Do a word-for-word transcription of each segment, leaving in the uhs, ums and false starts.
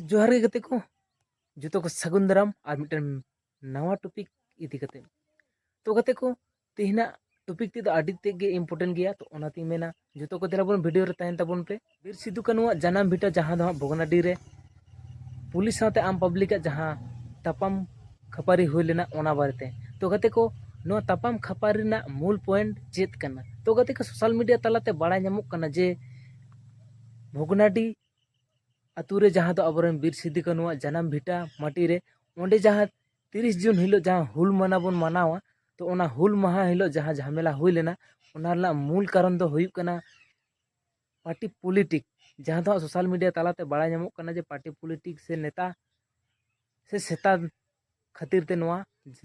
ᱡᱚᱦᱟᱨ ᱜᱮ ᱜᱟᱛᱮ ᱠᱚ, ᱡᱚᱛᱚ ᱠᱚ ᱥᱟᱹᱜᱩᱱ ᱫᱟᱨᱟᱢ ᱟᱨ ᱢᱤᱫᱴᱮᱱ ᱱᱟᱣᱟ ᱴᱚᱯᱤᱠ ᱤᱫᱤ ᱠᱟᱛᱮ᱾ ᱛᱚ ᱜᱟᱛᱮ ᱠᱚ, ᱛᱮᱦᱮᱧᱟᱜ ᱴᱚᱯᱤᱠ ᱛᱮᱫᱚ ᱟᱹᱰᱤ ᱛᱮᱫ ᱜᱮ ᱤᱢᱯᱚᱨᱴᱮᱱᱴ ᱜᱮᱭᱟ, ᱛᱚ ᱚᱱᱟᱛᱤᱧ ᱢᱮᱱᱟ ᱡᱚᱛᱚ ᱠᱚ ᱫᱮᱞᱟ ᱵᱚᱱ ᱵᱷᱤᱰᱤᱭᱳ ᱨᱮ ᱛᱟᱦᱮᱱ ᱛᱟᱵᱚᱱ ᱯᱮ᱾ ᱵᱤᱨ ᱥᱤᱫᱩ ᱠᱟᱹᱱᱩᱣᱟᱜ ᱡᱟᱱᱟᱢ ᱵᱷᱤᱴᱟᱹ, ᱡᱟᱦᱟᱸ ᱫᱚ ᱦᱟᱸᱜ ᱵᱷᱚᱜᱽᱱᱟᱰᱤ ᱨᱮ ᱯᱩᱞᱤᱥ ᱥᱟᱶᱛᱮ ᱟᱢ ᱯᱟᱵᱽᱞᱤᱠᱟᱜ ᱡᱟᱦᱟᱸ ᱛᱟᱯᱟᱢ ᱠᱷᱟᱹᱯᱟᱹᱨᱤ ᱦᱩᱭ ᱞᱮᱱᱟ, ᱚᱱᱟ ᱵᱟᱨᱮᱛᱮ᱾ ᱛᱚ ᱜᱟᱛᱮ ᱠᱚ, ᱱᱚᱣᱟ ᱛᱟᱯᱟᱢ ᱠᱷᱟᱹᱯᱟᱹᱨᱤ ᱨᱮᱱᱟᱜ ᱢᱩᱞ ᱯᱚᱭᱮᱱᱴ ᱪᱮᱫ ᱠᱟᱱᱟ? ᱛᱚ ᱜᱟᱛᱮ ᱠᱚ, ᱥᱳᱥᱟᱞ ᱢᱤᱰᱤᱭᱟ ᱛᱟᱞᱟᱛᱮ ᱵᱟᱲᱟᱭ ᱧᱟᱢᱚᱜ ᱠᱟᱱᱟ ᱡᱮ ᱵᱷᱚᱜᱽᱱᱟᱰᱤ ᱟᱛᱳ ᱨᱮ, ᱡᱟᱦᱟᱸ ᱫᱚ ᱟᱵᱚᱨᱮᱱ ᱵᱤᱨ ᱥᱤᱫᱩ ᱠᱟᱹᱱᱩᱣᱟᱜ ᱡᱟᱱᱟᱢ ᱵᱷᱤᱴᱟ ᱢᱟᱴᱤ ᱨᱮ, ᱚᱸᱰᱮ ᱡᱟᱦᱟᱸ ᱛᱤᱨᱤᱥ ᱡᱩᱱ ᱦᱤᱞᱳᱜ ᱡᱟᱦᱟᱸ ᱦᱩᱞ ᱢᱟᱦᱟ ᱵᱚᱱ ᱢᱟᱱᱟᱣᱟ, ᱛᱚ ᱚᱱᱟ ᱦᱩᱞ ᱢᱟᱦᱟ ᱦᱤᱞᱳᱜ ᱡᱟᱦᱟᱸ ᱡᱷᱟᱢᱮᱞᱟ ᱦᱩᱭ ᱞᱮᱱᱟ, ᱚᱱᱟ ᱨᱮᱱᱟᱜ ᱢᱩᱞ ᱠᱟᱨᱚᱱ ᱫᱚ ᱦᱩᱭᱩᱜ ᱠᱟᱱᱟ ᱯᱟᱨᱴᱤ ᱯᱚᱞᱤᱴᱤᱠ, ᱡᱟᱦᱟᱸ ᱫᱚ ᱦᱟᱸᱜ ᱥᱳᱥᱟᱞ ᱢᱤᱰᱤᱭᱟ ᱛᱟᱞᱟᱛᱮ ᱵᱟᱲᱟᱭ ᱧᱟᱢᱚᱜ ᱠᱟᱱᱟ ᱡᱮ ᱯᱟᱨᱴᱤ ᱯᱚᱞᱤᱴᱤᱠ ᱥᱮ ᱱᱮᱛᱟ ᱥᱮ ᱥᱮᱛᱟ ᱠᱷᱟᱹᱛᱤᱨ ᱛᱮ ᱱᱚᱣᱟ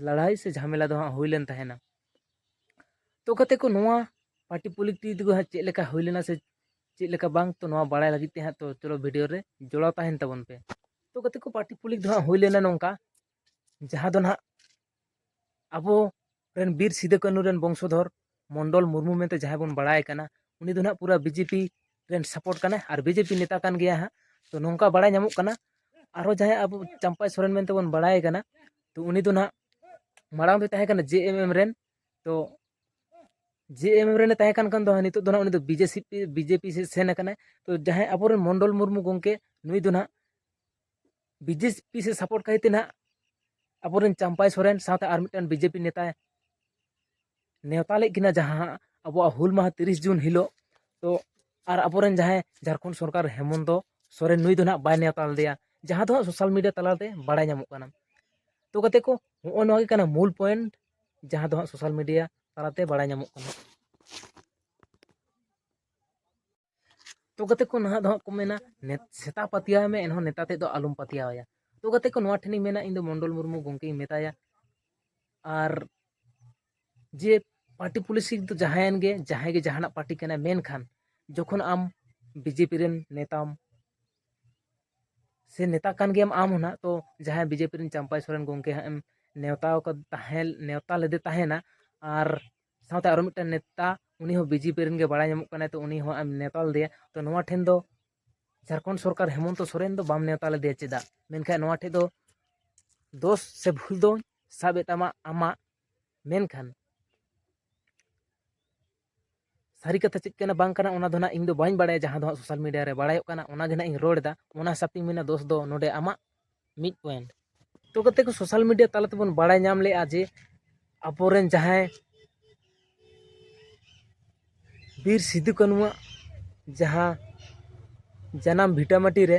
ᱞᱟᱹᱲᱦᱟᱹᱭ ᱥᱮ ᱡᱷᱟᱢᱮᱞᱟ ᱫᱚ ᱦᱟᱸᱜ ᱦᱩᱭ ᱞᱮᱱ ᱛᱟᱦᱮᱱᱟ᱾ ᱛᱚ ᱜᱟᱛᱮ ᱠᱚ, ᱱᱚᱣᱟ ᱯᱟᱨᱴᱤ ᱯᱚᱞᱤᱴᱤᱠ ᱫᱚ ᱦᱟᱸᱜ ᱪᱮᱫ ᱞᱮᱠᱟ ᱦᱩᱭ ᱞᱮᱱᱟ ᱥᱮ ᱪᱮᱫ ᱞᱮᱠᱟ ᱵᱟᱝ, ᱛᱚ ᱱᱚᱣᱟ ᱵᱟᱲᱟᱭ ᱞᱟᱹᱜᱤᱫ ᱛᱮ ᱦᱟᱸᱜ, ᱛᱚ ᱪᱚᱞᱚ ᱵᱷᱤᱰᱤᱭᱳ ᱨᱮ ᱡᱚᱲᱟᱣ ᱛᱟᱦᱮᱱ ᱛᱟᱵᱚᱱ ᱯᱮ᱾ ᱛᱚ ᱜᱟᱛᱮ ᱠᱚ, ᱯᱟᱨᱴᱤ ᱯᱚᱞᱤᱴᱤᱠ ᱫᱚ ᱦᱟᱸᱜ ᱦᱩᱭ ᱞᱮᱱᱟ ᱱᱚᱝᱠᱟ, ᱡᱟᱦᱟᱸ ᱫᱚ ᱱᱟᱦᱟᱜ ᱟᱵᱚ ᱨᱮᱱ ᱵᱤᱨ ᱥᱤᱫᱩ ᱠᱟᱹᱱᱩ ᱨᱮᱱ ᱵᱚᱝᱥᱚᱫᱷᱚᱨ ᱢᱚᱱᱰᱚᱞ ᱢᱩᱨᱢᱩ ᱢᱮᱱᱛᱮ ᱡᱟᱦᱟᱸᱭ ᱵᱚᱱ ᱵᱟᱲᱟᱭ ᱠᱟᱱᱟ, ᱩᱱᱤ ᱫᱚ ᱱᱟᱦᱟᱜ ᱯᱩᱨᱟᱹ ᱵᱤᱡᱮᱯᱤ ᱨᱮᱱ ᱥᱟᱯᱳᱨᱴ ᱠᱟᱱᱟᱭ ᱟᱨ ᱵᱤᱡᱮᱯᱤ ᱱᱮᱛᱟ ᱠᱟᱱ ᱜᱮᱭᱟ ᱦᱟᱸᱜ᱾ ᱛᱚ ᱱᱚᱝᱠᱟ ᱵᱟᱲᱟᱭ ᱧᱟᱢᱚᱜ ᱠᱟᱱᱟ᱾ ᱟᱨᱦᱚᱸ ᱡᱟᱦᱟᱸᱭ ᱟᱵᱚ ᱪᱟᱢᱯᱟᱭ ᱥᱚᱨᱮᱱ ᱢᱮᱱᱛᱮ ᱵᱚᱱ ᱵᱟᱲᱟᱭ ᱠᱟᱱᱟ, ᱛᱚ ᱩᱱᱤ ᱫᱚ ᱱᱟᱦᱟᱜ ᱢᱟᱲᱟᱝ ᱫᱚᱭ ᱛᱟᱦᱮᱸ ᱠᱟᱱᱟ ᱡᱮ ᱮᱢ ᱮᱢ ᱨᱮᱱ᱾ ᱛᱚ ᱡᱮ ᱮᱢ ᱮᱢ ᱨᱮᱱᱮ ᱛᱟᱦᱮᱸ ᱠᱟᱱ ᱠᱷᱟᱱ ᱫᱚ ᱦᱟᱸᱜ, ᱱᱤᱛᱚᱜ ᱫᱚ ᱱᱟᱦᱟᱜ ᱩᱱᱤ ᱫᱚ ᱵᱤᱡᱮᱯᱤ, ᱵᱤᱡᱮᱯᱤ ᱥᱮᱫ ᱥᱮᱱ ᱟᱠᱟᱱᱟᱭ᱾ ᱛᱚ ᱡᱟᱦᱟᱸᱭ ᱟᱵᱚᱨᱮᱱ ᱢᱚᱱᱰᱚᱞ ᱢᱩᱨᱢᱩ ᱜᱚᱢᱠᱮ, ᱱᱩᱭ ᱫᱚ ᱱᱟᱦᱟᱜ ᱵᱤᱡᱮᱯᱤ ᱥᱮᱫ ᱥᱟᱯᱳᱨᱴ ᱠᱷᱟᱹᱛᱤᱨ ᱛᱮ ᱱᱟᱦᱟᱜ ᱟᱵᱚᱨᱮᱱ ᱪᱟᱢᱯᱟᱭ ᱥᱚᱨᱮᱱ ᱥᱟᱶᱛᱮ ᱟᱨ ᱢᱤᱫᱴᱟᱝ ᱵᱤᱡᱮᱯᱤ ᱱᱮᱛᱟᱭ ᱱᱮᱣᱛᱟ ᱞᱮᱫ ᱠᱤᱱᱟ, ᱡᱟᱦᱟᱸ ᱟᱵᱚᱣᱟᱜ ᱦᱩᱞ ᱢᱟᱦᱟ ᱛᱤᱨᱤᱥ ᱡᱩᱱ ᱦᱤᱞᱳᱜ᱾ ᱛᱚ ᱟᱨ ᱟᱵᱚᱨᱮᱱ ᱡᱟᱦᱟᱸᱭ ᱡᱷᱟᱲᱠᱷᱚᱸᱰ ᱥᱚᱨᱠᱟᱨ ᱦᱮᱢᱚᱱᱛᱚ ᱥᱚᱨᱮᱱ, ᱱᱩᱭ ᱫᱚ ᱱᱟᱦᱟᱜ ᱵᱟᱭ ᱱᱮᱣᱛᱟ ᱞᱮᱫᱮᱭᱟ, ᱡᱟᱦᱟᱸ ᱫᱚ ᱦᱟᱸᱜ ᱥᱳᱥᱟᱞ ᱢᱤᱰᱤᱭᱟ ᱛᱟᱞᱟᱛᱮ ᱵᱟᱲᱟᱭ ᱧᱟᱢᱚᱜ ᱠᱟᱱᱟ᱾ ᱛᱚ ᱜᱟᱛᱮ ᱠᱚ, ᱱᱚᱜᱼᱚ ᱱᱚᱣᱟ ᱜᱮ ᱠᱟᱱᱟ ᱢᱩᱞ ᱯᱚᱭᱮᱱᱴ, ᱡᱟᱦᱟᱸ ᱫᱚ ᱦᱟᱸᱜ ᱥᱳᱥᱟᱞ ᱢᱤᱰᱤᱭᱟ ᱛᱟᱞᱟᱛᱮ ᱵᱟᱲᱟᱭ ᱧᱟᱢᱚᱜ ᱠᱟᱱᱟ᱾ ᱛᱚ ᱜᱟᱛᱮ ᱠᱚ, ᱱᱟᱦᱟᱜ ᱫᱚ ᱦᱟᱸᱜ ᱠᱚ ᱢᱮᱱᱟ, ᱱᱮ-, ᱥᱮᱛᱟ ᱯᱟᱹᱛᱭᱟᱹᱣ ᱢᱮ, ᱮᱱᱦᱚᱸ ᱱᱮᱛᱟ ᱛᱮᱫ ᱫᱚ ᱟᱞᱚᱢ ᱯᱟᱹᱛᱭᱟᱹᱣ ᱟᱭᱟ᱾ ᱛᱚ ᱜᱟᱛᱮ ᱠᱚ, ᱱᱚᱣᱟ ᱴᱷᱮᱱᱤᱧ ᱢᱮᱱᱟ, ᱤᱧ ᱫᱚ ᱢᱚᱱᱰᱚᱞ ᱢᱩᱨᱢᱩ ᱜᱚᱢᱠᱮᱧ ᱢᱮᱛᱟᱭᱟ᱾ ᱟᱨ ᱡᱮ ᱯᱟᱨᱴᱤ ᱯᱚᱞᱤᱥᱤ ᱫᱚ ᱡᱟᱦᱟᱸᱭᱮᱱ ᱜᱮ, ᱡᱟᱦᱟᱸᱭ ᱜᱮ ᱡᱟᱦᱟᱱᱟᱜ ᱯᱟᱨᱴᱤ ᱠᱟᱱᱟᱭ, ᱢᱮᱱᱠᱷᱟᱱ ᱡᱚᱠᱷᱚᱱ ᱟᱢ ᱵᱤᱡᱮᱯᱤ ᱨᱮᱱ ᱱᱮᱛᱟᱢ ᱥᱮ ᱱᱮᱛᱟ ᱠᱟᱱ ᱜᱮᱭᱟᱢ ᱟᱢ ᱦᱚᱸ ᱱᱟᱦᱟᱜ, ᱛᱚ ᱡᱟᱦᱟᱸᱭ ᱵᱤᱡᱮᱯᱤ ᱨᱮᱱ ᱪᱟᱢᱯᱟᱭ ᱥᱚᱨᱮᱱ ᱜᱚᱢᱠᱮ ᱦᱟᱸᱜ ᱮᱢ ᱱᱮᱣᱛᱟ ᱟᱠᱟᱫ ᱛᱟᱦᱮᱸ, ᱱᱮᱣᱛᱟ ᱞᱮᱫᱮ ᱛᱟᱦᱮᱱᱟ, ᱟᱨ ᱥᱟᱶᱛᱮ ᱟᱨᱚ ᱢᱤᱫᱴᱟᱝ ᱱᱮᱛᱟ, ᱩᱱᱤ ᱦᱚᱸ ᱵᱤᱡᱮᱯᱤ ᱨᱮᱱ ᱜᱮ ᱵᱟᱲᱟᱭ ᱧᱟᱢᱚᱜ ᱠᱟᱱᱟᱭ, ᱛᱚ ᱩᱱᱤ ᱦᱚᱸ ᱟᱢ ᱱᱮᱣᱛᱟ ᱞᱮᱫᱮᱭᱟ᱾ ᱛᱚ ᱱᱚᱣᱟ ᱴᱷᱮᱱ ᱫᱚ ᱡᱷᱟᱲᱠᱷᱚᱸᱰ ᱥᱚᱨᱠᱟᱨ ᱦᱮᱢᱚᱱᱛᱚ ᱥᱚᱨᱮᱱ ᱫᱚ ᱵᱟᱢ ᱱᱮᱣᱛᱟ ᱞᱮᱫᱮᱭᱟ ᱪᱮᱫᱟᱜ? ᱢᱮᱱᱠᱷᱟᱱ ᱱᱚᱣᱟ ᱴᱷᱮᱡ ᱫᱚ ᱫᱳᱥ ᱥᱮ ᱵᱷᱩᱞ ᱫᱚ ᱥᱟᱵ ᱮᱫ ᱛᱟᱢᱟ ᱟᱢᱟᱜ, ᱢᱮᱱᱠᱷᱟᱱ ᱥᱟᱹᱨᱤ ᱠᱟᱛᱷᱟ ᱪᱮᱫ ᱠᱟᱱᱟ ᱵᱟᱝ ᱠᱟᱱᱟ, ᱚᱱᱟ ᱫᱚ ᱱᱟᱜ ᱤᱧ ᱫᱚ ᱵᱟᱹᱧ ᱵᱟᱲᱟᱭᱟ᱾ ᱡᱟᱦᱟᱸ ᱫᱚ ᱦᱟᱸᱜ ᱥᱳᱥᱟᱞ ᱢᱤᱰᱤᱭᱟ ᱨᱮ ᱵᱟᱲᱟᱭᱚᱜ ᱠᱟᱱᱟ, ᱚᱱᱟ ᱜᱮ ᱱᱟᱜ ᱤᱧ ᱨᱚᱲ ᱮᱫᱟ᱾ ᱚᱱᱟ ᱦᱤᱥᱟᱹᱵ ᱛᱤᱧ ᱢᱮᱱᱟ, ᱫᱳᱥ ᱫᱚ ᱱᱚᱰᱮ ᱟᱢᱟᱜ ᱢᱤᱫ ᱯᱚᱭᱮᱱᱴ᱾ ᱛᱚ ᱜᱟᱛᱮ ᱠᱚ, ᱥᱳᱥᱟᱞ ᱢᱤᱰᱤᱭᱟ ᱛᱟᱞᱟ ᱛᱮᱵᱚᱱ ᱵᱟᱲᱟᱭ ᱧᱟᱢ ᱞᱮᱜᱼᱟ ᱡᱮ ᱟᱵᱚᱨᱮᱱ ᱡᱟᱦᱟᱸᱭ ᱵᱤᱨ ᱥᱤᱫᱩ ᱠᱟᱹᱱᱩᱣᱟᱜ ᱡᱟᱦᱟᱸ ᱡᱟᱱᱟᱢ ᱵᱷᱤᱴᱟᱹᱢᱟᱹᱴᱤ ᱨᱮ,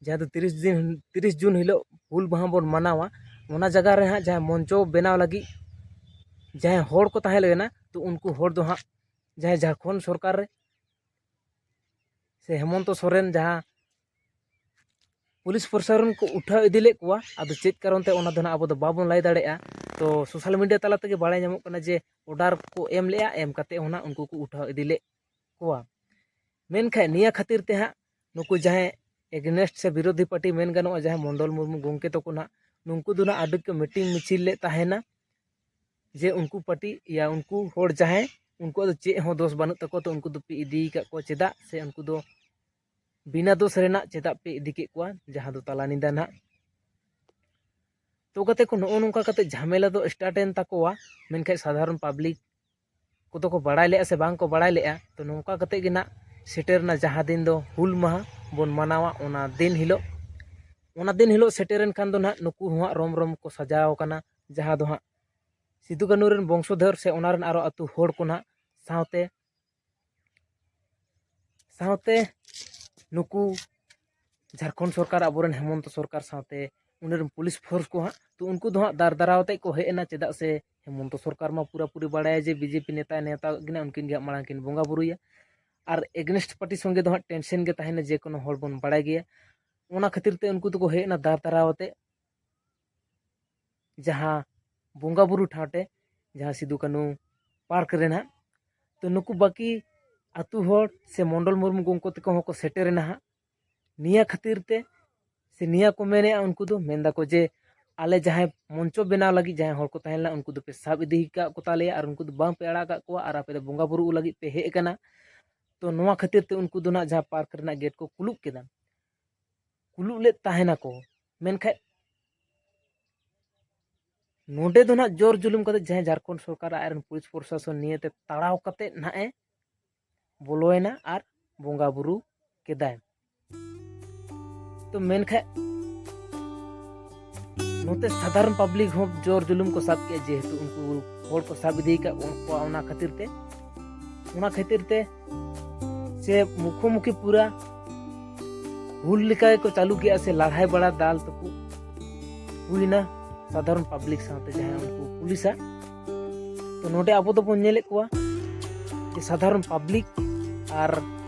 ᱡᱟᱦᱟᱸ ᱫᱚ ᱛᱤᱨᱤᱥ ᱫᱤᱱ, ᱛᱤᱨᱤᱥ ᱡᱩᱱ ᱦᱤᱞᱳᱜ ᱦᱩᱞ ᱢᱟᱦᱟ ᱵᱚᱱ ᱢᱟᱱᱟᱣᱟ, ᱚᱱᱟ ᱡᱟᱭᱜᱟ ᱨᱮ ᱦᱟᱸᱜ ᱡᱟᱦᱟᱸ ᱢᱚᱧᱪᱚ ᱵᱮᱱᱟᱣ ᱞᱟᱹᱜᱤᱫ ᱡᱟᱦᱟᱸᱭ ᱦᱚᱲ ᱠᱚ ᱛᱟᱦᱮᱸ ᱞᱮᱱᱟ, ᱛᱚ ᱩᱱᱠᱩ ᱦᱚᱲ ᱫᱚ ᱦᱟᱸᱜ ᱡᱟᱦᱟᱸᱭ ᱡᱷᱟᱲᱠᱷᱚᱸᱰ ᱥᱚᱨᱠᱟᱨ ᱨᱮ ᱥᱮ ᱦᱮᱢᱚᱱᱛᱚ ᱥᱚᱨᱮᱱ ᱡᱟᱦᱟᱸ ᱯᱩᱞᱤᱥ ᱯᱨᱚᱥᱟᱥᱚᱱ ᱠᱚ ᱩᱴᱷᱟᱹᱣ ᱤᱫᱤ ᱞᱮᱫ ᱠᱚᱣᱟ, ᱟᱫᱚ ᱪᱮᱫ ᱠᱟᱨᱚᱱ ᱛᱮ, ᱚᱱᱟ ᱫᱚ ᱱᱟᱜ ᱟᱵᱚ ᱫᱚ ᱵᱟᱵᱚᱱ ᱞᱟᱹᱭ ᱫᱟᱲᱮᱭᱟᱜᱼᱟ᱾ ᱛᱚ ᱥᱳᱥᱟᱞ ᱢᱤᱰᱤᱭᱟ ᱛᱟᱞᱟ ᱛᱮᱜᱮ ᱵᱟᱲᱟᱭ ᱧᱟᱢᱚᱜ ᱠᱟᱱᱟ ᱡᱮ ᱚᱰᱟᱨ ᱠᱚ ᱮᱢ ᱞᱮᱜᱼᱟ, ᱮᱢ ᱠᱟᱛᱮ ᱦᱚᱸ ᱱᱟᱜ ᱩᱱᱠᱩ ᱠᱚ ᱩᱴᱷᱟᱹᱣ ᱤᱫᱤ ᱞᱮᱫ ᱠᱚᱣᱟ᱾ ᱢᱮᱱᱠᱷᱟᱱ ᱱᱤᱭᱟᱹ ᱠᱷᱟᱹᱛᱤᱨ ᱛᱮ ᱦᱟᱸᱜ ᱱᱩᱠᱩ ᱡᱟᱦᱟᱸᱭ ᱮᱜᱽᱱᱮᱥᱴ ᱥᱮ ᱵᱤᱨᱳᱫᱷᱤ ᱯᱟᱨᱴᱤ ᱢᱮᱱ ᱜᱟᱱᱚᱜᱼᱟ, ᱡᱟᱦᱟᱸᱭ ᱢᱚᱱᱰᱚᱞ ᱢᱩᱨᱢᱩ ᱜᱚᱢᱠᱮ ᱛᱟᱠᱚ ᱱᱟᱜ, ᱱᱩᱠᱩ ᱫᱚ ᱱᱟᱜ ᱟᱹᱰᱤ ᱠᱚ ᱢᱤᱴᱤᱝ ᱢᱤᱪᱷᱤᱞ ᱞᱮᱫ ᱛᱟᱦᱮᱱᱟ ᱡᱮ ᱩᱱᱠᱩ ᱯᱟᱨᱴᱤ ᱭᱟ ᱩᱱᱠᱩ ᱦᱚᱲ ᱡᱟᱦᱟᱸᱭ, ᱩᱱᱠᱩᱣᱟᱜ ᱫᱚ ᱪᱮᱫ ᱦᱚᱸ ᱫᱳᱥ ᱵᱟᱹᱱᱩᱜ ᱛᱟᱠᱚᱣᱟ, ᱛᱚ ᱩᱱᱠᱩ ᱫᱚ ᱯᱮ ᱤᱫᱤ ᱟᱠᱟᱫ ᱠᱚᱣᱟ ᱪᱮᱫᱟᱜ? ᱥᱮ ᱩᱱᱠᱩ ᱫᱚ ᱵᱤᱱᱟᱹ ᱫᱳᱥ ᱨᱮᱱᱟᱜ ᱪᱮᱫᱟᱜ ᱯᱮ ᱤᱫᱤ ᱠᱮᱫ ᱠᱚᱣᱟ ᱡᱟᱦᱟᱸ ᱫᱚ ᱛᱟᱞᱟ ᱧᱤᱫᱟᱹ ᱱᱟᱜ? ᱛᱚ ᱜᱟᱛᱮ ᱠᱚ, ᱱᱚᱜᱼᱚ ᱱᱚᱝᱠᱟ ᱠᱟᱛᱮ ᱡᱷᱟᱢᱮᱞᱟ ᱫᱚ ᱥᱴᱟᱨᱴ ᱮᱱ ᱛᱟᱠᱚᱣᱟ᱾ ᱢᱮᱱᱠᱷᱟᱱ ᱥᱟᱫᱷᱟᱨᱚᱱ ᱯᱟᱵᱽᱞᱤᱠ ᱠᱚᱫᱚ ᱠᱚ ᱵᱟᱲᱟᱭ ᱞᱮᱜᱼᱟ ᱥᱮ ᱵᱟᱝ ᱠᱚ ᱵᱟᱲᱟᱭ ᱞᱮᱜᱼᱟ, ᱛᱚ ᱱᱚᱝᱠᱟ ᱠᱟᱛᱮ ᱜᱮ ᱱᱟᱜ ᱥᱮᱴᱮᱨ ᱮᱱᱟ ᱡᱟᱦᱟᱸ ᱫᱤᱱ ᱫᱚ ᱦᱩᱞ ᱢᱟᱦᱟ ᱵᱚᱱ ᱢᱟᱱᱟᱣᱟ᱾ ᱚᱱᱟ ᱫᱤᱱ ᱦᱤᱞᱳᱜ, ᱚᱱᱟ ᱫᱤᱱ ᱦᱤᱞᱳᱜ ᱥᱮᱴᱮᱨᱮᱱ ᱠᱷᱟᱱ ᱫᱚ ᱱᱟᱜ ᱱᱩᱠᱩ ᱦᱚᱸ ᱦᱟᱸᱜ ᱨᱚᱢ ᱨᱚᱢ ᱠᱚ ᱥᱟᱡᱟᱣ ᱟᱠᱟᱱᱟ, ᱡᱟᱦᱟᱸ ᱫᱚ ᱦᱟᱸᱜ ᱥᱤᱫᱩ ᱠᱟᱹᱱᱩ ᱨᱮᱱ ᱵᱚᱝᱥᱚᱫᱷᱚᱨ ᱥᱮ ᱚᱱᱟ ᱨᱮᱱ ᱟᱨᱚ ᱟᱹᱛᱩ ᱦᱚᱲ ᱠᱚ ᱱᱟᱜ ᱥᱟᱶᱛᱮ, ᱥᱟᱶᱛᱮ ᱱᱩᱠᱩ ᱡᱷᱟᱲᱠᱷᱚᱸᱰ ᱥᱚᱨᱠᱟᱨ, ᱟᱵᱚᱨᱮᱱ ᱦᱮᱢᱚᱱᱛᱚ ᱥᱚᱨᱠᱟᱨ ᱥᱟᱶᱛᱮ ᱩᱱᱤ ᱨᱮᱱ ᱯᱩᱞᱤᱥ ᱯᱷᱳᱨᱥ ᱠᱚ ᱦᱟᱸᱜ, ᱛᱚ ᱩᱱᱠᱩ ᱫᱚ ᱦᱟᱸᱜ ᱫᱟᱨ ᱫᱟᱨᱟᱣ ᱟᱛᱮᱫ ᱠᱚ ᱦᱮᱡ ᱮᱱᱟ᱾ ᱪᱮᱫᱟᱜ ᱥᱮ ᱦᱮᱢᱚᱱᱛᱚ ᱥᱚᱨᱠᱟᱨ ᱢᱟ ᱯᱩᱨᱟᱹᱯᱩᱨᱤ ᱵᱟᱲᱟᱭᱟ ᱡᱮ ᱵᱤᱡᱮᱯᱤ ᱱᱮᱛᱟᱭ ᱱᱮᱣᱛᱟ ᱠᱟᱜ ᱠᱤᱱᱟ, ᱩᱱᱠᱤᱱ ᱜᱮ ᱦᱟᱸᱜ ᱢᱟᱲᱟᱝ ᱠᱤᱱ ᱵᱚᱸᱜᱟ ᱵᱩᱨᱩᱭᱟ᱾ ᱟᱨ ᱮᱜᱽᱱᱮᱥᱴ ᱯᱟᱨᱴᱤ ᱥᱚᱸᱜᱮ ᱫᱚ ᱦᱟᱸᱜ ᱴᱮᱱᱥᱮᱱ ᱜᱮ ᱛᱟᱦᱮᱱᱟ, ᱡᱮ ᱠᱳᱱᱳ ᱦᱚᱲ ᱵᱚᱱ ᱵᱟᱲᱟᱭ ᱜᱮᱭᱟ᱾ ᱚᱱᱟ ᱠᱷᱟᱹᱛᱤᱨ ᱛᱮ ᱩᱱᱠᱩ ᱫᱚᱠᱚ ᱦᱮᱡ ᱮᱱᱟ ᱫᱟᱨ ᱫᱟᱨᱟᱣ ᱟᱛᱮᱫ ᱡᱟᱦᱟᱸ ᱵᱚᱸᱜᱟ ᱵᱩᱨᱩ ᱴᱷᱟᱶ ᱴᱷᱮᱡ, ᱡᱟᱦᱟᱸ ᱥᱤᱫᱩ ᱠᱟᱹᱱᱩ ᱯᱟᱨᱠ ᱨᱮ ᱱᱟᱦᱟᱜ᱾ ᱛᱚ ᱱᱩᱠᱩ ᱵᱟᱹᱠᱤ ᱟᱹᱛᱩ ᱦᱚᱲ ᱥᱮ ᱢᱚᱱᱰᱚᱞ ᱢᱩᱨᱢᱩ ᱜᱚᱢᱠᱮ ᱛᱟᱠᱚ ᱦᱚᱸᱠᱚ ᱥᱮᱴᱮᱨ ᱮᱱᱟ ᱦᱟᱸᱜ᱾ ᱱᱤᱭᱟᱹ ᱠᱷᱟᱹᱛᱤᱨ ᱛᱮ ᱥᱮ ᱱᱤᱭᱟᱹ ᱠᱚ ᱢᱮᱱᱮᱫᱼᱟ, ᱩᱱᱠᱩ ᱫᱚ ᱢᱮᱱ ᱫᱟᱠᱚ ᱡᱮ ᱟᱞᱮ ᱡᱟᱦᱟᱸᱭ ᱢᱚᱧᱪᱚ ᱵᱮᱱᱟᱣ ᱞᱟᱹᱜᱤᱫ ᱡᱟᱦᱟᱸᱭ ᱦᱚᱲ ᱠᱚ ᱛᱟᱦᱮᱸ ᱞᱮᱱᱟ, ᱩᱱᱠᱩ ᱫᱚᱯᱮ ᱥᱟᱵ ᱤᱫᱤ ᱟᱠᱟᱫ ᱠᱚ ᱛᱟᱞᱮᱭᱟ ᱟᱨ ᱩᱱᱠᱩ ᱫᱚ ᱵᱟᱝ ᱯᱮ ᱟᱲᱟᱜ ᱟᱠᱟᱫ ᱠᱚᱣᱟ ᱟᱨ ᱟᱯᱮ ᱫᱚ ᱵᱚᱸᱜᱟ ᱵᱩᱨᱩ ᱞᱟᱹᱜᱤᱫ ᱯᱮ ᱦᱮᱡ ᱟᱠᱟᱱᱟ᱾ ᱛᱚ ᱱᱚᱣᱟ ᱠᱷᱟᱹᱛᱤᱨ ᱛᱮ ᱩᱱᱠᱩ ᱫᱚ ᱱᱟᱜ ᱡᱟᱦᱟᱸ ᱯᱟᱨᱠ ᱨᱮᱱᱟᱜ ᱜᱮᱴ ᱠᱚ ᱠᱩᱞᱩᱜ ᱠᱮᱫᱟ, ᱠᱩᱞᱩᱜ ᱞᱮᱫ ᱛᱟᱦᱮᱱᱟᱠᱚ, ᱢᱮᱱᱠᱷᱟᱱ ᱱᱚᱰᱮ ᱫᱚ ᱱᱟᱜ ᱡᱳᱨ ᱡᱩᱞᱩᱢ ᱠᱟᱛᱮ ᱡᱟᱦᱟᱸᱭ ᱡᱷᱟᱲᱠᱷᱚᱸᱰ ᱥᱚᱨᱠᱟᱨ ᱟᱡ ᱨᱮᱱ ᱯᱩᱞᱤᱥ ᱯᱨᱚᱥᱟᱥᱚᱱ ᱱᱤᱭᱟᱹᱛᱮ ᱛᱟᱲᱟᱣ ᱠᱟᱛᱮ ᱱᱟᱜ ᱮ ᱵᱚᱞᱚᱭᱮᱱᱟ ᱟᱨ ᱵᱚᱸᱜᱟ ᱵᱩᱨᱩ ᱠᱮᱫᱟᱭ᱾ ᱛᱚ ᱢᱮᱱᱠᱷᱟᱱ ᱱᱚᱛᱮ ᱥᱟᱫᱷᱟᱨᱚᱱ ᱯᱟᱵᱽᱞᱤᱠ ᱦᱚᱸ ᱡᱳᱨ ᱡᱩᱞᱩᱢ ᱠᱚ ᱥᱟᱵ ᱠᱮᱫᱼᱟ, ᱡᱮᱦᱮᱛᱩ ᱩᱱᱠᱩ ᱦᱚᱲ ᱠᱚ ᱥᱟᱵ ᱤᱫᱤ ᱟᱠᱟᱫ ᱠᱚᱣᱟ᱾ ᱚᱱᱟ ᱠᱷᱟᱹᱛᱤᱨ ᱛᱮ, ᱚᱱᱟ ᱠᱷᱟᱹᱛᱤᱨ ᱛᱮ ᱥᱮ ᱢᱩᱠᱷᱳᱢᱩᱠᱷᱤ ᱯᱩᱨᱟ ᱦᱩᱞ ᱞᱮᱠᱟ ᱜᱮᱠᱚ ᱪᱟᱹᱞᱩ ᱠᱮᱫᱼᱟ, ᱥᱮ ᱞᱟᱲᱦᱟᱭ ᱵᱟᱲᱟ ᱫᱟᱞ ᱛᱟᱹᱯᱩᱜ ᱦᱩᱭᱱᱟ ᱥᱟᱫᱷᱟᱨᱚᱱ ᱯᱟᱵᱽᱞᱤᱠ ᱥᱟᱶᱛᱮ ᱡᱟᱦᱟᱸᱭ ᱩᱱᱠᱩ ᱯᱩᱞᱤᱥᱟᱜ᱾ ᱛᱚ ᱱᱚᱰᱮ ᱟᱵᱚ ᱫᱚᱵᱚᱱ ᱧᱮᱞᱮᱫ ᱠᱚᱣᱟ ᱡᱮ ᱥᱟᱫᱷᱟᱨᱚᱱ ᱯᱟᱵᱽᱞᱤᱠ ᱟᱨ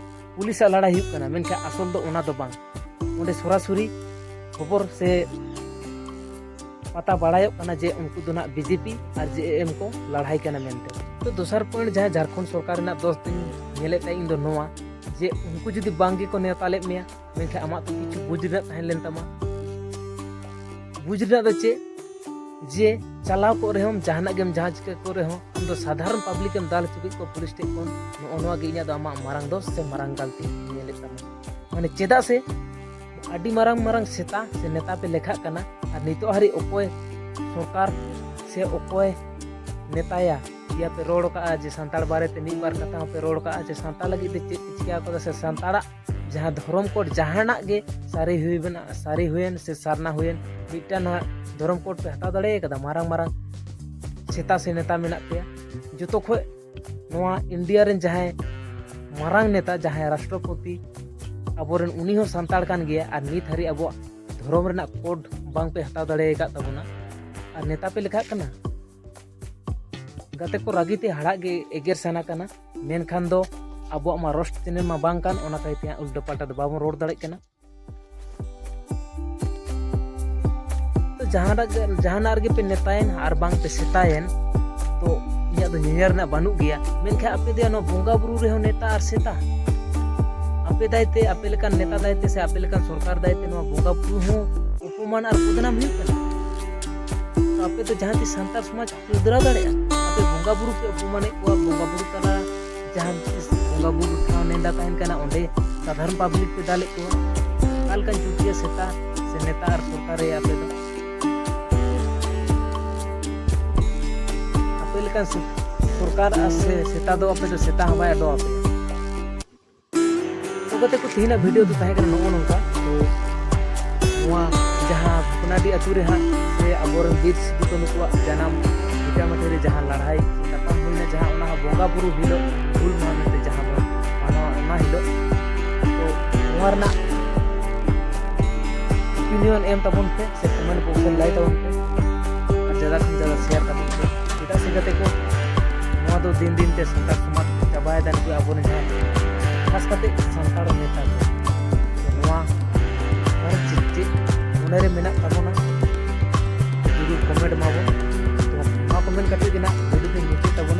ᱯᱩᱞᱤᱥᱟᱜ ᱞᱟᱲᱟᱭ ᱦᱩᱭᱩᱜ ᱠᱟᱱᱟ, ᱢᱮᱱᱠᱷᱟᱱ ᱟᱥᱚᱞ ᱫᱚ ᱚᱱᱟ ᱫᱚ ᱵᱟᱝ᱾ ᱚᱸᱰᱮ ᱥᱚᱨᱟᱥᱚᱨᱤ ᱠᱷᱚᱵᱚᱨ ᱥᱮ ᱯᱟᱛᱟ ᱵᱟᱲᱟᱭᱚᱜ ᱠᱟᱱᱟ ᱡᱮ ᱩᱱᱠᱩ ᱫᱚ ᱱᱟᱜ ᱵᱤᱡᱮᱯᱤ ᱟᱨ ᱡᱮ ᱮᱢ ᱠᱚ ᱞᱟᱲᱦᱟᱭ ᱠᱟᱱᱟ ᱢᱮᱱᱛᱮ᱾ ᱛᱚ ᱫᱚᱥᱟᱨ ᱯᱚᱭᱮᱱᱴ, ᱡᱟᱦᱟᱸ ᱡᱷᱟᱲᱠᱷᱚᱸᱰ ᱥᱚᱨᱠᱟᱨ ᱨᱮᱱᱟᱜ ᱫᱚᱥ ᱫᱤᱱ ᱧᱮᱞᱮᱫ ᱛᱟᱦᱮᱸ ᱤᱧ ᱫᱚ ᱱᱚᱣᱟ, ᱡᱮ ᱩᱱᱠᱩ ᱡᱩᱫᱤ ᱵᱟᱝ ᱜᱮᱠᱚ ᱱᱮᱣᱛᱟ ᱞᱮᱫ ᱢᱮᱭᱟ, ᱢᱮᱱᱠᱷᱟᱱ ᱟᱢᱟᱜ ᱛᱚ ᱠᱤᱪᱷᱩ ᱵᱩᱡᱽ ᱨᱮᱱᱟᱜ ᱛᱟᱦᱮᱸ ᱞᱮᱱ ᱛᱟᱢᱟ᱾ ᱵᱩᱡᱽ ᱨᱮᱱᱟᱜ ᱫᱚ ᱪᱮᱫ? ᱡᱮ ᱪᱟᱞᱟᱣ ᱠᱚᱜ ᱨᱮᱦᱚᱸᱢ, ᱡᱟᱦᱟᱱᱟᱜ ᱜᱮᱢ ᱡᱟᱦᱟᱸ ᱪᱤᱠᱟᱹ ᱠᱚᱜ ᱨᱮᱦᱚᱸ, ᱟᱢ ᱫᱚ ᱥᱟᱫᱷᱟᱨᱚᱱ ᱯᱟᱵᱽᱞᱤᱠ ᱮᱢ ᱫᱟᱞ ᱦᱚᱪᱚ ᱠᱮᱫ ᱠᱚᱣᱟ ᱯᱩᱞᱤᱥ ᱴᱷᱮᱱ ᱠᱷᱚᱱ᱾ ᱱᱚᱜᱼᱚ ᱱᱚᱣᱟ ᱜᱮ ᱤᱧᱟᱹᱜ ᱫᱚ ᱟᱢᱟᱜ ᱢᱟᱨᱟᱝ ᱫᱚᱥ ᱥᱮ ᱢᱟᱨᱟᱝ ᱜᱟᱞᱛᱤ ᱧᱮᱞᱮᱫ ᱛᱟᱢᱟ᱾ ᱢᱟᱱᱮ ᱪᱮᱫᱟᱜ ᱥᱮ ᱟᱹᱰᱤ ᱢᱟᱨᱟᱝ ᱢᱟᱨᱟᱝ ᱥᱮᱛᱟ ᱥᱮ ᱱᱮᱛᱟ ᱯᱮ ᱞᱮᱠᱷᱟᱜ ᱠᱟᱱᱟ, ᱟᱨ ᱱᱤᱛᱚᱜ ᱦᱟᱹᱨᱤᱡ ᱚᱠᱚᱭ ᱥᱚᱨᱠᱟᱨ ᱥᱮ ᱚᱠᱚᱭ ᱱᱮᱛᱟᱭᱟ ᱤᱭᱟ ᱯᱮ ᱨᱚᱲ ᱠᱟᱜᱼᱟ ᱡᱮ ᱥᱟᱱᱛᱟᱲ ᱵᱟᱨᱮᱛᱮ ᱢᱤᱫ ᱵᱟᱨ ᱠᱟᱛᱷᱟ ᱦᱚᱸᱯᱮ ᱨᱚᱲ ᱠᱟᱜᱼᱟ ᱡᱮ ᱥᱟᱱᱛᱟᱲ ᱞᱟᱹᱜᱤᱫ ᱛᱮ ᱪᱮᱫ ᱯᱮ ᱪᱤᱠᱟᱹ ᱠᱟᱫᱟ ᱥᱮ ᱥᱟᱱᱛᱟᱲᱟᱜ ᱡᱟᱦᱟᱸ ᱫᱷᱚᱨᱚᱢ ᱠᱳᱰ ᱡᱟᱦᱟᱱᱟᱜ ᱜᱮ ᱥᱟᱹᱨᱤ ᱦᱩᱭ ᱵᱮᱱᱟᱜ, ᱥᱟᱹᱨᱤ ᱦᱩᱭᱮᱱ ᱥᱮ ᱥᱟᱨᱱᱟ ᱦᱩᱭᱮᱱ, ᱢᱤᱫᱴᱟᱝ ᱱᱟᱦᱟᱜ ᱫᱷᱚᱨᱚᱢ ᱠᱳᱰ ᱯᱮ ᱦᱟᱛᱟᱣ ᱫᱟᱲᱮ ᱠᱟᱫᱟ? ᱢᱟᱨᱟᱝ ᱢᱟᱨᱟᱝ ᱥᱮᱛᱟ ᱥᱮ ᱱᱮᱛᱟ ᱢᱮᱱᱟᱜ ᱯᱮᱭᱟ, ᱡᱚᱛᱚ ᱠᱷᱚᱡ ᱱᱚᱣᱟ ᱤᱱᱰᱤᱭᱟ ᱨᱮᱱ ᱡᱟᱦᱟᱸᱭ ᱢᱟᱨᱟᱝ ᱱᱮᱛᱟ, ᱡᱟᱦᱟᱸᱭ ᱨᱟᱥᱴᱨᱚᱯᱚᱛᱤ ᱟᱵᱚᱨᱮᱱ, ᱩᱱᱤ ᱦᱚᱸ ᱥᱟᱱᱛᱟᱲ ᱠᱟᱱ ᱜᱮᱭᱟ, ᱟᱨ ᱱᱤᱛ ᱦᱟᱹᱨᱤᱡ ᱟᱵᱚᱣᱟᱜ ᱫᱷᱚᱨᱚᱢ ᱨᱮᱱᱟᱜ ᱠᱳᱰ ᱵᱟᱝ ᱯᱮ ᱦᱟᱛᱟᱣ ᱫᱟᱲᱮ ᱟᱠᱟᱫ ᱛᱟᱵᱚᱱᱟ, ᱟᱨ ᱱᱮᱛᱟ ᱯᱮ ᱞᱮᱠᱷᱟᱜ ᱠᱟᱱᱟ᱾ ᱜᱟᱛᱮ ᱠᱚ, ᱨᱟᱹᱜᱤ ᱛᱮ ᱦᱟᱲᱟᱜ ᱜᱮ ᱮᱜᱮᱨ ᱥᱟᱱᱟ ᱠᱟᱱᱟ, ᱢᱮᱱᱠᱷᱟᱱ ᱫᱚ ᱟᱵᱚᱣᱟᱜ ᱢᱟ ᱨᱳᱥᱴ ᱪᱮᱱᱮᱞ ᱢᱟ ᱵᱟᱝ ᱠᱟᱱ, ᱚᱱᱟ ᱠᱷᱟᱹᱛᱤᱨ ᱛᱮ ᱦᱟᱸᱜ ᱩᱞᱴᱟᱹ ᱯᱟᱞᱴᱟ ᱫᱚ ᱵᱟᱵᱚᱱ ᱨᱚᱲ ᱫᱟᱲᱮᱭᱟᱜ ᱠᱟᱱᱟ᱾ ᱛᱚ ᱡᱟᱦᱟᱱᱟᱜ ᱜᱮ, ᱡᱟᱦᱟᱱᱟᱜ ᱨᱮᱜᱮ ᱯᱮ ᱱᱮᱛᱟᱭᱮᱱ ᱟᱨ ᱵᱟᱝ ᱯᱮ ᱥᱮᱛᱟᱭᱮᱱ, ᱛᱚ ᱤᱧᱟᱹᱜ ᱫᱚ ᱧᱮᱧᱮᱞ ᱨᱮᱱᱟᱜ ᱵᱟᱹᱱᱩᱜ ᱜᱮᱭᱟ᱾ ᱢᱮᱱᱠᱷᱟᱱ ᱟᱯᱮ ᱫᱚᱭᱟ ᱱᱚᱣᱟ ᱵᱚᱸᱜᱟ ᱵᱩᱨᱩ ᱨᱮᱦᱚᱸ ᱱᱮᱛᱟ ᱟᱨ ᱥᱮᱛᱟ᱾ ᱟᱯᱮ ᱫᱟᱭᱛᱮ, ᱟᱯᱮ ᱞᱮᱠᱟᱱ ᱱᱮᱛᱟ ᱫᱟᱭᱛᱮ ᱥᱮ ᱟᱯᱮ ᱞᱮᱠᱟᱱ ᱥᱚᱨᱠᱟᱨ ᱫᱟᱭᱛᱮ ᱱᱚᱣᱟ ᱵᱚᱸᱜᱟ ᱵᱩᱨᱩ ᱦᱚᱸ ᱚᱯᱚᱢᱟᱱ ᱟᱨ ᱵᱚᱫᱱᱟᱢ ᱦᱩᱭᱩᱜ ᱠᱟᱱᱟ᱾ ᱛᱚ ᱟᱯᱮ ᱫᱚ ᱡᱟᱦᱟᱸ ᱛᱤᱥ ᱥᱟᱱᱛᱟᱲ ᱥᱚᱢᱟᱡᱽ ᱯᱮ ᱩᱫᱷᱨᱟᱹᱣ ᱫᱟᱲᱮᱭᱟᱜᱼᱟ? ᱟᱯᱮ ᱵᱚᱸᱜᱟ ᱵᱩᱨᱩ ᱯᱮ ᱚᱯᱚᱢᱟᱱᱮᱫ ᱠᱚᱣᱟ, ᱵᱚᱸᱜᱟ ᱵᱩᱨᱩ ᱛᱟᱞᱟ ᱡᱟᱦᱟᱸ ᱛᱤᱥ ᱵᱟᱹᱵᱩ ᱴᱷᱟᱶ ᱱᱮᱰᱟ ᱛᱟᱦᱮᱱ ᱠᱟᱱᱟ, ᱚᱸᱰᱮ ᱥᱟᱫᱷᱟᱨᱚᱱ ᱯᱟᱵᱽᱞᱤᱠ ᱯᱮ ᱫᱟᱞᱮᱫ ᱠᱚᱣᱟ᱾ ᱚᱠᱟ ᱞᱮᱠᱟᱱ ᱪᱩᱴᱤᱭᱟᱹ ᱥᱮᱛᱟ ᱥᱮ ᱱᱮᱛᱟ ᱟᱨ ᱥᱚᱨᱠᱟᱨ ᱨᱮ ᱟᱯᱮ ᱫᱚ? ᱟᱯᱮ ᱞᱮᱠᱟᱱ ᱥᱚ-, ᱥᱚᱨᱠᱟᱨ ᱟᱨ ᱥᱮ ᱥᱮᱛᱟ ᱫᱚ ᱟᱯᱮ ᱫᱚ ᱥᱮᱛᱟ ᱦᱚᱸ ᱵᱟᱭ ᱟᱰᱚ ᱟᱯᱮᱭᱟ᱾ ᱛᱚ ᱜᱟᱛᱮ ᱠᱚ, ᱛᱮᱦᱮᱧᱟᱜ ᱵᱷᱤᱰᱤᱭᱳ ᱫᱚ ᱛᱟᱦᱮᱸ ᱠᱟᱱᱟ ᱱᱚᱜᱼᱚ ᱱᱚᱝᱠᱟ᱾ ᱛᱚ ᱱᱚᱣᱟ ᱡᱟᱦᱟᱸ ᱵᱷᱚᱜᱽᱱᱟᱰᱤ ᱟᱹᱛᱩ ᱨᱮ ᱦᱟᱸᱜ ᱥᱮ ᱟᱵᱚᱨᱮᱱ ᱵᱤᱨ ᱥᱤᱫᱩ ᱠᱟᱹᱱᱩ ᱠᱚᱣᱟᱜ ᱡᱟᱱᱟᱢ ᱵᱷᱤᱴᱟᱢᱟᱹᱴᱤ ᱨᱮ ᱡᱟᱦᱟᱸ ᱞᱟᱹᱲᱦᱟᱹᱭ ᱛᱟᱯᱟᱢ ᱦᱩᱭᱱᱟ, ᱡᱟᱦᱟᱸ ᱚᱱᱟ ᱦᱚᱸ ᱵᱚᱸᱜᱟ ᱵᱩᱨᱩ ᱦᱤᱞᱳᱜ ᱦᱩᱞ ᱢᱟᱦᱟ ᱢᱮᱱᱛᱮ ᱡᱟᱦᱟᱸ ᱵᱚᱱ ᱢᱟᱱᱟᱣᱟ, ᱚᱱᱟ ᱦᱤᱞᱳᱜ᱾ ᱛᱚ ᱱᱚᱣᱟ ᱨᱮᱱᱟᱜ ᱚᱯᱤᱱᱤᱭᱚᱱ ᱮᱢ ᱛᱟᱵᱚᱱ ᱯᱮ ᱥᱮ ᱠᱚᱢᱮᱱᱴ ᱵᱚᱠᱥ ᱨᱮ ᱞᱟᱹᱭ ᱛᱟᱵᱚᱱ ᱯᱮ, ᱟᱨ ᱡᱟᱫᱟ ᱠᱷᱚᱱ ᱡᱟᱫᱟ ᱥᱮᱭᱟᱨ ᱛᱟᱵᱚᱱ ᱯᱮ᱾ ᱪᱮᱫᱟᱜ ᱥᱮ ᱜᱟᱛᱮ ᱠᱚ, ᱱᱚᱣᱟ ᱫᱚ ᱫᱤᱱ ᱫᱤᱱ ᱛᱮ ᱥᱟᱱᱛᱟᱲ ᱥᱚᱢᱟᱡᱽ ᱪᱟᱵᱟᱭᱮᱫᱟ ᱱᱩᱠᱩ ᱟᱵᱚᱨᱮᱱ ᱡᱟᱦᱟᱸᱭ, ᱠᱷᱟᱥ ᱠᱟᱛᱮ ᱥᱟᱱᱛᱟᱲ ᱱᱮᱛᱟ ᱠᱚ᱾ ᱱᱚᱣᱟ ᱟᱨ ᱪᱮᱫ ᱪᱮᱫ ᱢᱚᱱᱮ ᱨᱮ ᱢᱮᱱᱟᱜ ᱛᱟᱵᱚᱱᱟ, ᱡᱩᱫᱤ ᱠᱚᱢᱮᱱᱴ ᱢᱟᱵᱚᱱ, ᱛᱚ ᱱᱚᱣᱟ ᱠᱚᱢᱮᱱᱴ ᱠᱟᱛᱮ ᱜᱮ ᱱᱟᱜ ᱵᱷᱤᱰᱤᱭᱳ ᱫᱚᱧ ᱢᱩᱪᱟᱹᱫ ᱛᱟᱵᱚᱱᱟ᱾